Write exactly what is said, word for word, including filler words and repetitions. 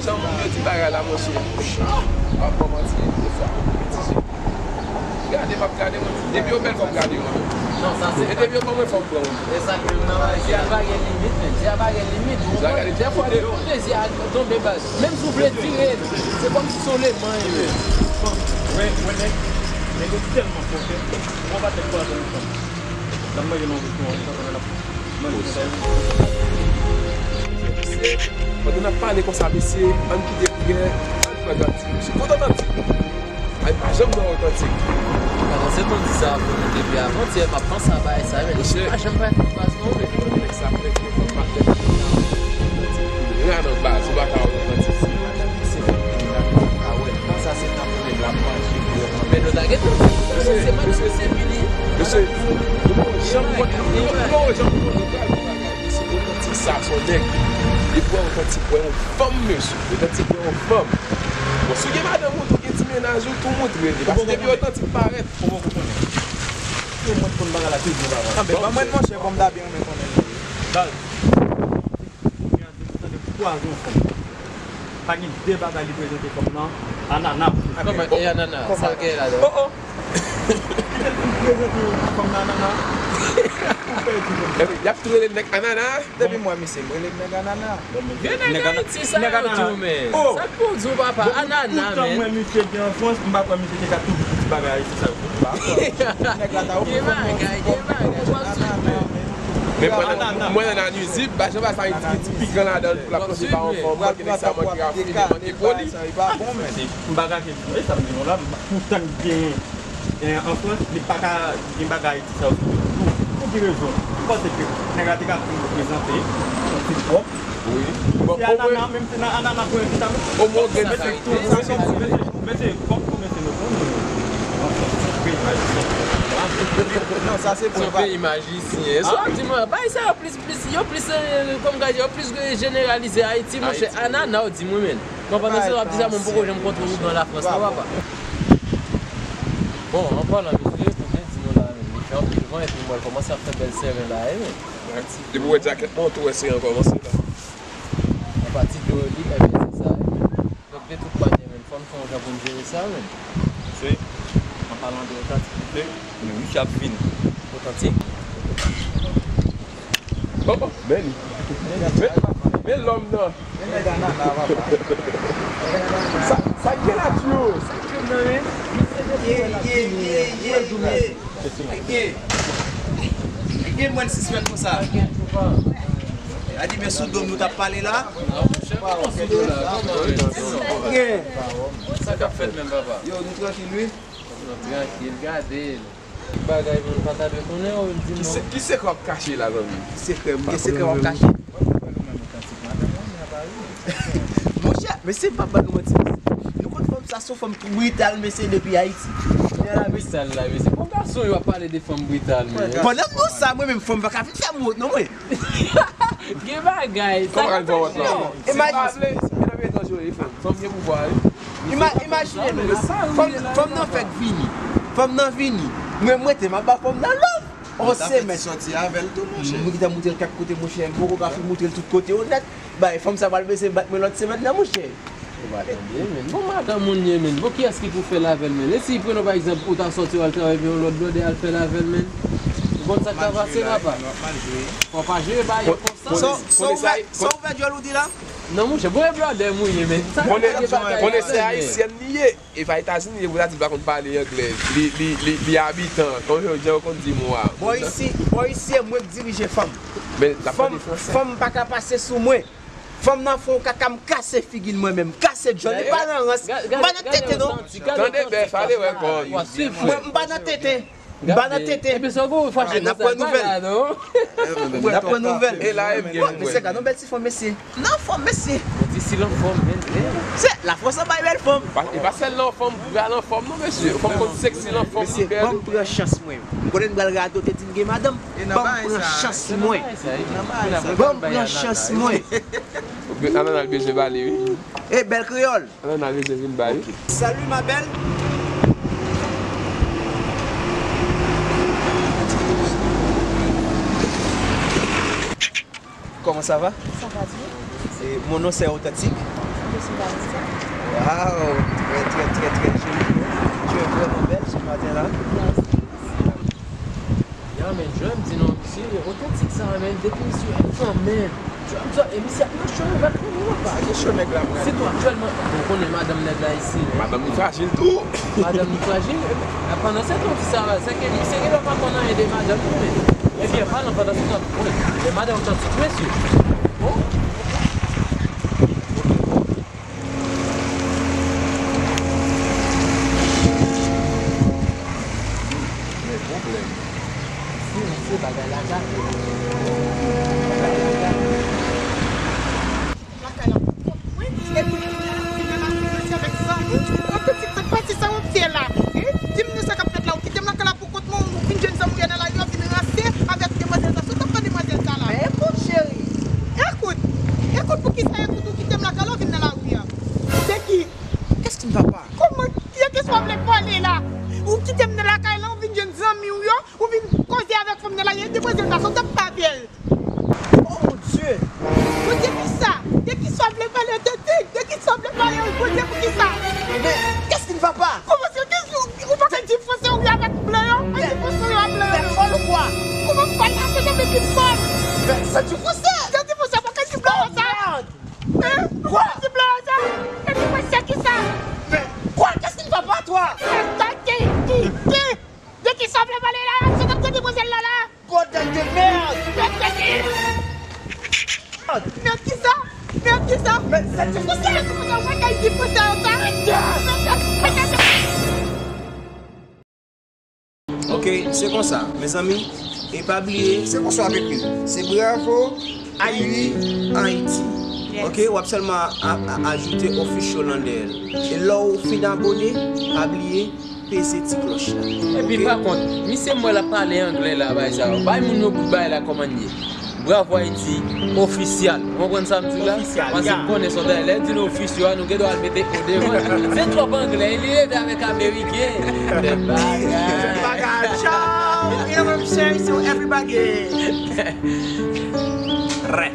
Jan moun yo di bagay la, monchè. Ah, w ap ban manti, de fwa, m piti je. Gade, m ap gade, mwen di, depi yo bèl, fò m gade yo. Non, sa se. E depi yo ban mwen, fò m pran yo. E sa k menm nan, bagay, zi a pa gen limit, men. Zi a pa gen limit, ou konprann? Dèfwa, depi w te zi a tonbe baz, menm si w vle tire, se kòmsi se yon leman, e, men. Wè, wè, nèg, nèg yo tèlman fòkè, ou pa tèt pwazon yon fanm. N ap manje nan restoran, sa fè n ap manje konsa. Mesye, pandan n ap pale konsa, mesye, ann kite koulè, ann pran otantik. Mesye, kot otantik? Ay, pa janm nan otantik. Pandan se tan di sa, fò nou te pi avantyè, m ap panse a bagay sa, men. Mesye. Pa janm pa baz non, men. Nèg sa fè ke fò pa fè. Ra nan baz, ou pa ka otantik. Se fè ke nèg la pa wè. Sa se tan pou nèg la manje vrèman. Men nou ta gen tout se madanm se vini. Mesye, nou pa janm konn, nou pa janm konn nou pral fè bagay. Mesye, otantik sa, se yon nèg. Li pran otantik, wè yon fanm, mesye. Otantik, wè yon fanm. Bon, si w gen madanm ou, tou gen ti mennaj ou, tou moutre li. Paske depi otantik parèt. Ou poko konnen. Yo mwen konn bagay la pi byen, papa. Anben, ban mwen, monchè, kòm ta byen renmen konnen. Baz. Ou gen ase pou tande pwazon fanm. Pa gen de bagay li prezante fanm nan, anana. Kòman, e anana? Sa gen ladan? Oh, oh. Li prezante fanm nan anana. Ou pèdi fanm. Epi, y ap tou rele nèg anana. Depi m wè misye, m rele nèg anana. Gen nèg Ayiti, sa yo di w, men. Oh. Sa k pou di w, papa? Anana, men. Tout tan m wè misye te an Frans, m pa kwè misye te ka tou di bagay Ayiti sa yo. Gen bagay, gen bagay. W ap swiv, men. Men mwen, mwen nan nwizib, pa janm pa sa, gen ti pikan ladan l pou l ap plonje pa yon fanm, manke nèg sa, manke rafine, manke poli. M pa kache di nou, e sa m di nou la, poutan gen, eh, an Frans, li pa ka gen bagay Ayiti sa yo sou li. Pou ki rezon? M panse ke nèg la te ka vin reprezante yon ti pwòp. Wi. Bon, se anana, menm se nan anana pou envite m. Omwen, gen mesye, mesye, mesye, fòk nou mesye nou konn nou. Non, sa se pou yon peyi majisyen. Sa w ap di mwen, bagay sa yo plis, plis, yo plis, eh, kòm gade, yo plis jeneralize Ayiti, monchè. Anana, w di mwen, men. Mwen, pandan se tan w ap di sa, mwen, m poko janm kontre ougan Lafrans, non, papa. Bon, an palan, mesye, pou byen di nou la, men, li fè anpil van, epi mwen, l kòmanse ap fè bèl seren la, e, men. Depi w wè djakèt mwen, ou tou wè seren an kòmanse la. Apati de li, ebyen, se sa, e, men. Donk, de tout manyè, men, fò n fè yon jan pou n jere sa, men. Se, an palan de otantik, men wi, misye ap vini. Otantik? Oh, oh, men, men, men lòm nan. Sa, sa gen la, tyo. Ye, ye, ye, ye, ye. Gen, gen mwen sispèk konsa. A di, men sou do m nou t ap pale la. Gen. Sa k ap fèt menm, papa? Yo, nou trankil, wi. Nou trankil, gade l. Bagay, moun pa ta dwe konnen, w di m non. Ki se, ki se k w ap kache la, zanmi? Ki sekrè, m gen sekrè w ap kache? Monchè, mesye, m p ap ba nou manti, mesye. Nou konn fanm sa, se yon fanm ki brital, mesye, depi Ayiti. Brital la, mesye. Bon, gason yo ap pale de fanm brital, men. Pandan m di sa, mwen menm, fanm pa ka vin fè m wont, non, mwen. Gen bagay. Kòman al fè wont la? Imajine. Fanm gen pouvwa, wi. Ima-, imajine nou, fanm, fanm nan fèk vini. Fanm nan vini. Mwen, mwen te, m ap ba fanm nan love. On semèn. Sòti avè l tou, monchè. Mwen ki ta moutre l kèk kote, monchè. M poko ka fin moutre l tout kote, onèt. Bay, fanm sa pral bese bat mwen lòt semèn nan, monchè. Ou pa tande, men. Bon, madanm moun ye, men. Bon, kiyès ki pou fè l avè l, men? E si, prenons pa egzanp, ou ta sòti, w al travay, epi yon lòt blòdè al fè l avè l, men. Ou konn sa k ta pase, papa? Fò pa jere bagay yo konsa. Sa w vè djòl ou di la? Non, monchè, bon, e blòdè m ou ye, men. Konnen, konnen se ayisyèn li ye. E pa Etazini, li ye pou ta di l pa konn pale anglè. Li, li, li, li abitan. Kòm yo, jan yo konn di mo a. Bò isi, bò isi, e mwen k dirije fanm. Men l ap pale fransè. Fanm pa ka pase sou mwen. Fanm nan fè yon kaka, m kase figi l mwen menm. M kase djòl li, pa nan rans. M pa nan tete, non. Tande bèf, ale wè kò. Mwen, m pa nan tete. M pa nan tete. Epi sa w fache konsa, pa la non. N ap pran nouvèl. E la, e byen. Mesye, gade yon bèl ti fanm, mesye. Nan fòm, mesye. Ou di si l anfòm, men. Se, Lafrans an bay bèl fanm. E pa sèl l anfòm, bra l anfòm non, mesye. Fòk konn seksi l anfòm, li bèl. Mesye, ban m pran chans mwen. M konnen m pral radote di m gen madanm. Ban m pran chans mwen. Ban m pran chans mwen. Anana bezwen pale, wi. E bèl kreyòl. Anana bezwen vin bay. Salut ma belle. Comment ça va? Ça va bien. Et mon nom c'est Authentique. Waouh, très, très, très, très joli, hein. Tu es vraiment belle ce matin-là. Ya, men, Joel, m di non, misye otantik sa, men, depi misye, kanmenm. Joel, Joel, e misye ap nan cho, yo bat pou nou, papa. Sa ki cho nèg la, m gade. Sitou aktyèlman, bon, ou konnen madanm nèg la isi, men. Madanm li frajil tou. Madanm li frajil, e, pandan se tan, ti sa, se ke li, se ke li pa konn anyen de madanm li, men. Ebyen, palan, pandan se tan, wi, men madanm otantik, mesye. Oh. Men pwoblèm. Si misye bagay la gate. Bagay la gate. Lakay la pou kont mwen, epi vin nan lari mesye avèk zanmi. Otantik, sa k pase sa w ap fè la? Hein? Di m non sa k ap fèt la, ou kite m lakay la pou kont mwen, ou vin jwenn zanmi w yo nan lari, w ap vin ranse avèk demwazèl sa. Sa w t ap fè demwazèl sa la? Men ekout, cheri. Ekout. Ekout, poukisa ekout ou kite m lakay la, ou vin nan lari a? De ki? Qu'est-ce qui ne va pas? Kòman? De ki sa w vle pale la? Ou kite m nan lakay la, ou vin jwenn zanmi w yo, ou vin koze avèk fanm nan lari a, demwazèl sa, sa w t ap fè avè l? Oh mon Dieu! Bondye, kisa? De kisa w vle pale, Tete? De kisa w vle pale, Bondye, pou kisa? Mais qu'est-ce qui ne va pas? Kòman se ke ou, ou pa ka di franse ou avèk blan yo? Pa di franse yo a blan yo. T'es folle ou quoi? Kòman fòl la? Se nan men ki fòl. Mais c'est du français! Se di franse, pa ka di blan yo sa. Oh, merde! Hein? Ou pa ka di blan yo sa? E di franse kisa? Mais quoi? Qu'est-ce qui ne va pas, toi? Tete, Tete! De kisa w vle pale la? Sa k ap tande demwazèl la la? Bordel de merde! Mèt kisa? Mèt kisa? Men se ti kousen! Mèt kisa? Mwen kay di kousen an sa. Ok, se konsa, mezanmi, e pa bliye, se konsa w ap ekri l. Se bravo, Ayiti, Ayiti. Yes. Ok, w ap sèlman a, a, ajoute official anndan l. E lè w fin abone, pa bliye, peze ti klòch la. Epi, ok? Pa kont, misye m wè l ap pale anglè la, bay sa yo. Bay moun yo bout bay la kòman l ye. Bravo Ayiti, ofisyal. Ou konprann sa m di w la? Ofisyal, paske m konnen sa w ta lè di nou ofisyo a, nou gen dwa al mete o devan. Se twòp anglè, li reve avèk ameriken. Fè bagay. Fè bagay. Ciao. You know what I'm saying? So everybody. Rè.